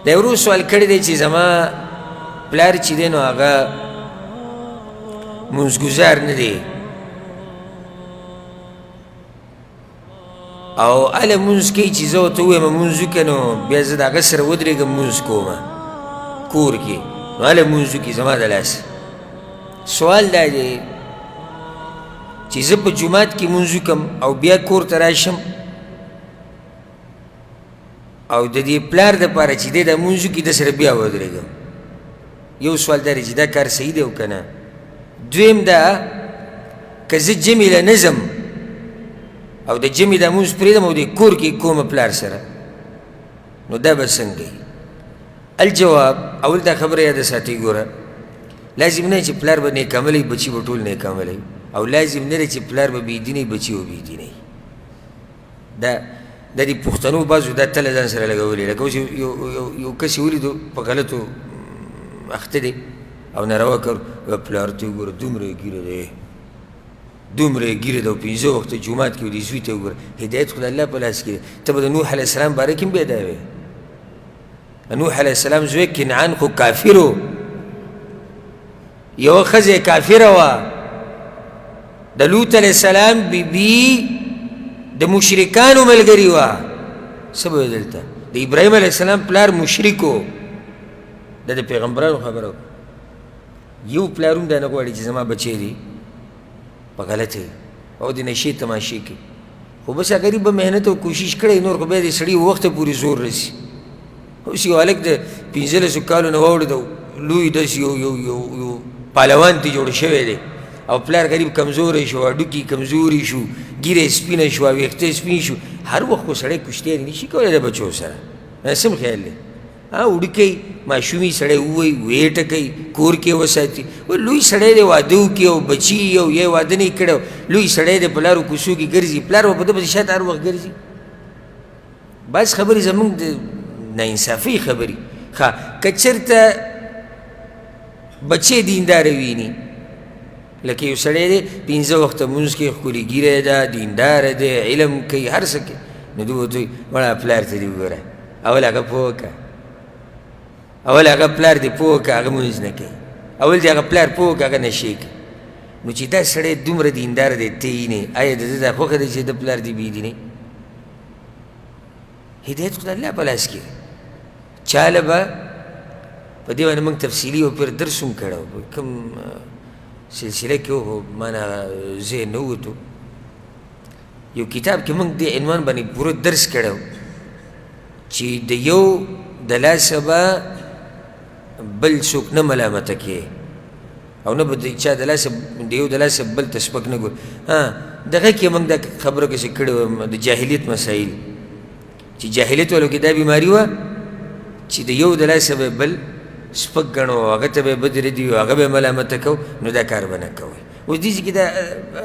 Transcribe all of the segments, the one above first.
دا ورور سوال کړی دی چې زما پلار چې دی نو هغه مونځګزار نه دی او هله مونځ کوي چې زه ورته ووایم مونځ وکړه، نو بیا زه د هغه سره ودرېږم مونځ کوم کور کې، نو هله مونځ وکړي زما د لاسه. سوال دا دی چې زه په جومات کې مونځ وکړم او بیا کور ته راشم او د دې پلار دپاره چې دی دا مونځ وکړي ده سره بیا ودرېږم. یو سوال دا دی چې دا کار صحیح دی او که نه؟ دویم دا که زه جمع له نه ځم او د جمع دا مونځ پرېږدم او د کور کې کوم پلار سره، نو دا به څنګه وي؟ الجواب، اول دا خبره یاده ساتئ، ګوره لازم نه چې پلار به نیک عمله وي بچي به ټول نیک عمله وي، او لازم نه دی چې پلار به بېدینه وي بچي به بېدینه وي. دا د دې پښتنو بعضو دا تله ځان سره لګولې، لکه اوس یو کس یې ولیدو په غلطو اخته دی او ناروا کار، پلار ته وګوره دومره یې ږیره دی، دومره یې ږیره ده او پنځه وخته جومات کې دې زوی ته وګوره. هدایت خو د الله په لاس کې دی. ته به د نوح علیه السلام باره کې هم بیا دا وې. نوح علیه السلام زوی کنعان خو کافر و، یوه ښځه یې کافره وه. د لوط علیه السلام بیبي د مشرکانو ملګري وه. څه به دلته د ابراهیم علیه السلام پلار مشرک و. دا د پیغمبرانو خبره وکړه. یو پلار هم دا نه غواړي چې زما بچی دی په غلطه او د نشې تماشې کوي، خو بس هغه به محنت او کوشش کړی، نور خو بیا د سړي وخته پورې زور رسي. اوس یو هلک د 15 کالو نه واوړي، د لوی داسې یو یو یو یو پهلوان ته جوړ شوی دی، او پلار غریب کمزوری شو، هډوکي کمزوري شو، ږیره یې سپینه شوه، ویښته یې سپین شو. هر وخت خو سړی کشتیاري نه شي کولی د بچو سره. سم خیال دی؟ ها وړوکی ماشومي سړی ووایي، ویې ټکوي، کور کې وساتي. لوی سړی دی، واده وکړي او بچي او یې واده نه یې کړی، لوی سړی دی په لارو کوڅو کې ګرځي، پلار به په ده پسې شاته هر وخت ګرځي. بعض خبرې زموږ د ناانصافۍ خبرې. ښه که چېرته بچی دینداره ویني، لکه یو سړی دی پنځه وخته لمونځ کوي، ښکلې ږیره ده، دینداره دی، علم کوي، هر څه کوي، نو دوی ورته وایي مړه پلار ته دې وګوره، اول هغه پوه کړه، اول هغه پلار دې پوه کړه، هغه لمونځ نه کوي، اول دې هغه پلار پوه کړه، هغه نشې کوي. نو چې دا سړی دومره دیندار دی، ته یې نه، آیا د ده دا خوښه ده چې د پلار دې بېدیني؟ هدایت خو د الله په لاس کې دی. چاله به په دې باندې موږ تفصیلي او پرې درس هم کړی و، په کوم سلسله کې و، خو ما نه ذهن نه ووتو. یو کتاب کې موږ دې عنوان باندې پوره درس کړی و چې د یو د لاسه به بل څوک نه ملامته کوي، او نه به د چا د لاسه د یو د لاسه بل ته سپک نه ګوري. ها دغه کې موږ دا خبره کسې کړې وه، د جاهلیت مسایل، چې جاهلیت والو کې دا بیماري وه چې د یو د لاسه به بل سپک ګڼو، هغه ته به یې بد ردي، هغه به یې ملامته کوو، نو دا کار به نه کوئ. اوس دې ځای کې دا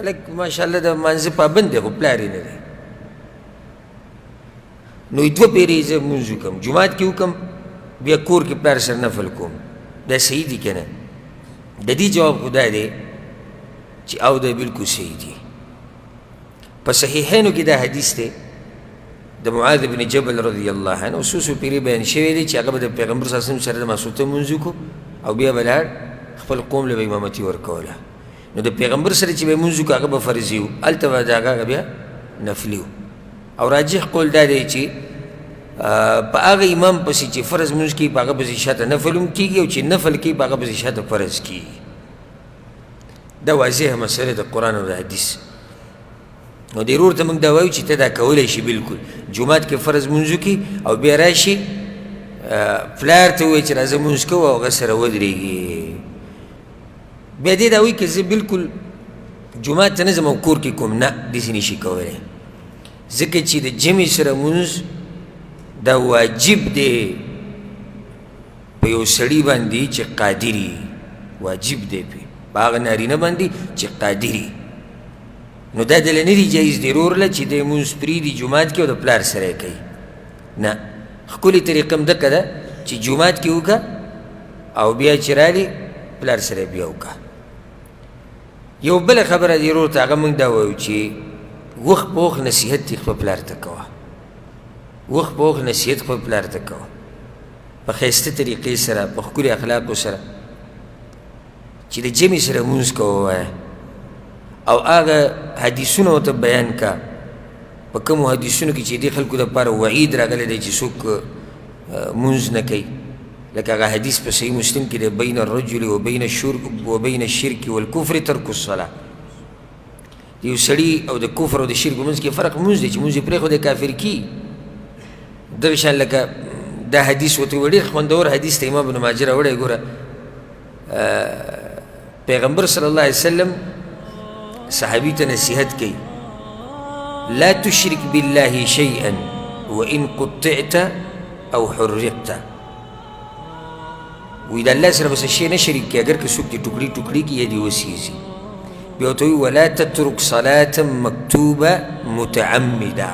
هلک ماشاءالله د لمانځه پابند دی، خو پلار یې نه دی. نو دوه پیرې زه لمونځ وکړم، جومات کې وکړم، بیا کور کې پلار سره نفل کوم، دا صحیح دي که نه؟ د دې جواب خو دا دی چې او دا بالکل صحیح دي. په صحیحینو کې دا حدیث دی د معاذ بن جبل رضی الله عنه، څو څو پیرې بیان شوی دی چې هغه به د پیغمبر صلی الله علیه وسلم سره د ماسوته لمونځ وکړو او بیا به لاړ خپل قوم له به امامتي ورکوله. نو د پیغمبر سره چې به لمونځ وکړو هغه به فرضي و، هلته به د هغه بیا نفلي و. او راجح قول دا دی چې په هغه امام پسې چې فرض لمونځ کوي په هغه پسې شاته نفل هم کېږي، او چې نفل کوي په هغه پسې شاته فرض کېږي. دا واضحه مسله د قرآن او د حدیث. نو دې ورور ته موږ دا وایو چې ته دا کولی شي، بالکل جومات کې فرض لمونځ وکړي او بیا راشي پلار ته ووایي چې راځه لمونځ کوو او هغه سره ودرېږي. بیا دې دا وایي که زه بالکل جومات ته نه ځم او کور کې کوم، نه، داسې نه شي کولی، ځکه چې د جمع سره لمونځ دا واجب دی په یو سړي باندې چې قادر، واجب دی پرې، په هغه نارینه باندې چې قادر. نو دا دله نه دی جایز دی ورور له چې دی لمونځ پرېږدي جومات کې او د پلار سره یې کوي. نه، ښکلې طریقه هم دقه ده چې جومات کې وکړه او بیا چې رالي پلار سره بیا وکړه. یو بله خبره دی ورور ته، هغه موږ دا وایو چې وخت په وخت نصیحت دې خپل پلار ته کوه، وخت په وخت نصیحت خپل پلار ته کوه. په ښایسته طریقې سره، په ښکلي اخلاقو سره چې د جمع سره لمونځ کوه ووایه، او هغه حدیثونه ورته بیان کا په کومو حدیثونو کې چې دې خلکو دپاره وعید راغلی دی چې څوک مونځ نه کوي. لکه هغه حدیث په صحیح مسلم کې دی، بین الرجل وبین وبین الشرک والکفر ترک الصلاة. د یو سړي او د کفر او د شرک په منځ کې فرق مونځ دی، چې مونځ یې پرېښودی کافر کي. دغه شان لکه دا حدیث ورته وویل، ډېر خوندور حدیث دی، امام ابن ماجه راوړی. ګوره پیغمبر صلی الله علیه وسلم صحابي ته نصیحت کوي، لا تشرك بالله شيئا وإن قطعت أو حرقت. وایي د الله سره به څه شی نه شریک کړي، اګر که څوک دې ټوکړي ټوکړي کړي یا دې وسیځي. بیا ورته وایي ولا تترک صلاة مکتوبه متعمده،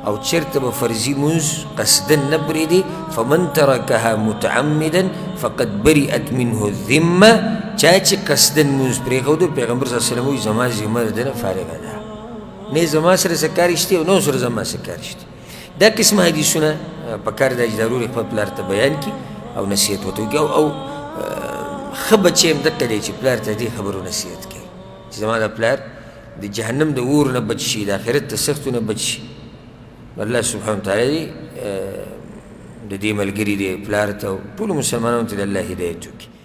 او چېرته به فرضي مونځ قصدا نه پرېږدي. فمن ترکها متعمدا فقد برئت منه الذمه. چا چې قصدا مونځ پرېښودو، پیغمبر صلی الله علیه وسلم وایي زما ذمه د ده نه فارغه ده، نه زما سره څه کار شته او نه سره زما څه کار شته. دا قسمه حدیثونه په کار ده چې دا ورور یې خپل پلار ته بیان کړي او نصیحت ورته وکړي. او ښه بچی هم دقه دی چې پلار ته دې خبرو نصیحت کوي چې زما د پلار د جهنم د اور نه بچ شي، د آخرت د سختو نه بچ شي. الله سبحانه وتعالی دې د دې ملګري دی پلار ته او ټولو مسلمانانو ته د الله هدایت وکړي.